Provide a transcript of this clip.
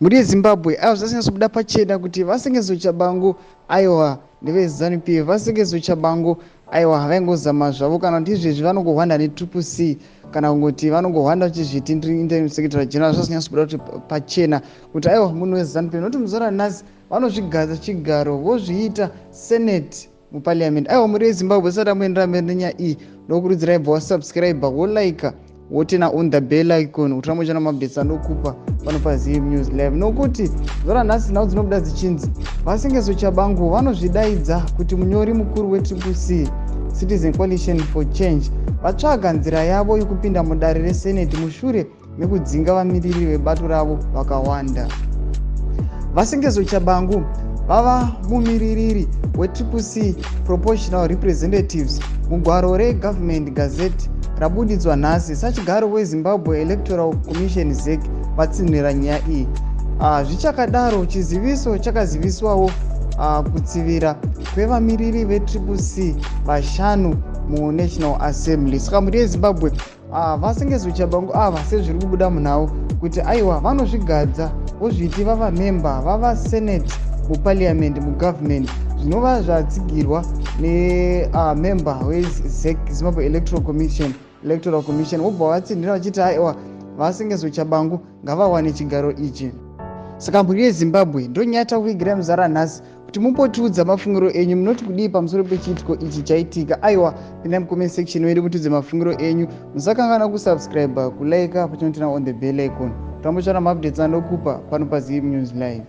Mhuri yeZimbabwe, aiwa, zvasanyatsobuda pachena kuti VaSengezo Tshabangu, aiwa, ndeveZANU PF. VaSengezo Tshabangu, aiwa, vaingozama zvavo, kana kuti izvezvi vanongohwanda neTriple C, kana kungoti vanongohwanda vachizviti ndiri interim secretary general. Zvasanyatsobuda kuti pachena kuti, aiwa, munhu weZANU PF, nokuti muzuva ranhasi vanozvigadza chigaro, vozviita senate muparliament. Aiwa, mhuri yeZimbabwe, sati amuendera mberi nenyaya iyi, ndokurudzirai bva wasubscribe, wolike, woturn on the bell icon kuti rambochana maupdates anokupa pano paZim News Live. Nokuti zuva ranhasi nhau dzinobuda dzichinzi VaSengezo Tshabangu vanozvidaidza kuti munyori mukuru weTriple C, Citizen Coalition for Change, vatsvaga nzira yavo yekupinda mudare reseneti mushure mekudzinga vamiriri vebato ravo vakawanda. VaSengezo Tshabangu vava mumiririri weTriple C proportional representatives. Mugwaro reGovernment Gazette rabudidzwa nhasi, sachigaro weZimbabwe Electoral Commission, ZEC, vatsinhira nyaya iyi. Zvichakadaro, chiziviso chakaziviswawo kutsivira kwevamiriri veTriple C vashanu muNational Assembly. Saka mhuri yeZimbabwe, VaSengezo Tshabangu ava, sezviri kubuda munhau kuti, aiwa, vanozvigadza, vozviti vava member, vava senate muparliament, mugovernment, zvinova zvatsigirwa nemember weZEC, Zimbabwe Electoral Commission, vobva vatsinhira vachiti, aiwa, VaSengezo Tshabangu ngavawane chigaro ichi. Saka mhuri yeZimbabwe, ndonyaya takuigirai muzuva ranhasi kuti mumbotiudza mafungiro enyu. Munoti kudii pamusoro pechiitiko ichi chaitika? Aiwa, pindai mucomment section wedu mutiudze mafungiro enyu. Musakanganwa kusubscribe, kulike, pachinoturn on the bell icon, tambotsvana maupdates anokupa pano paZim News Live.